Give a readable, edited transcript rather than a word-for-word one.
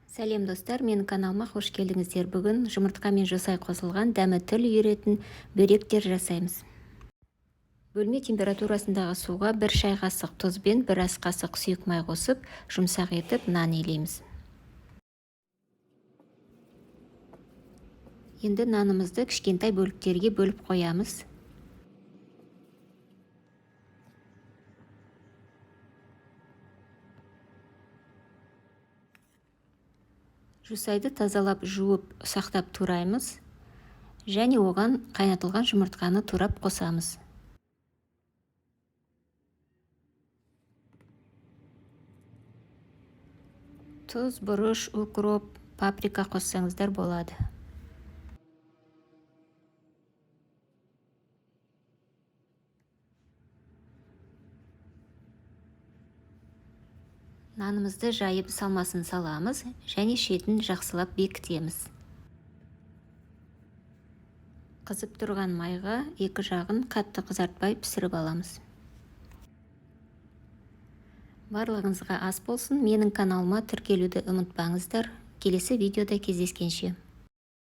Сәлем, достар! Менің каналыма қош келдіңіздер! Бүгін жұмыртқа мен жосай қосылған, дәмі тіл үйіретін бөректер жасаймыз. Бөлме температурасындағы суға 1 шай қасық тұз бен 1 ас қасық сұйық май қосып, жұмсақ етіп нан илейміз. Енді нанымызды кішкентай бөліктерге бөліп қоямыз. Жусайды тазалап, жуып, ұсақтап тураймыз және оған қайнатылған жұмыртқаны турап қосамыз. Тұз, бұрыш, укроп, паприка қоссаңыздар болады. Нанымызды жайып, салмасын саламыз және шетін жақсылап бекітеміз. Қызып тұрған майға екі жағын қатты қызартпай пісіріп аламыз. Барлығыңызға ас болсын! Менің каналыма тіркелуді ұмытпаңыздар. Келесі видеода кездескенше!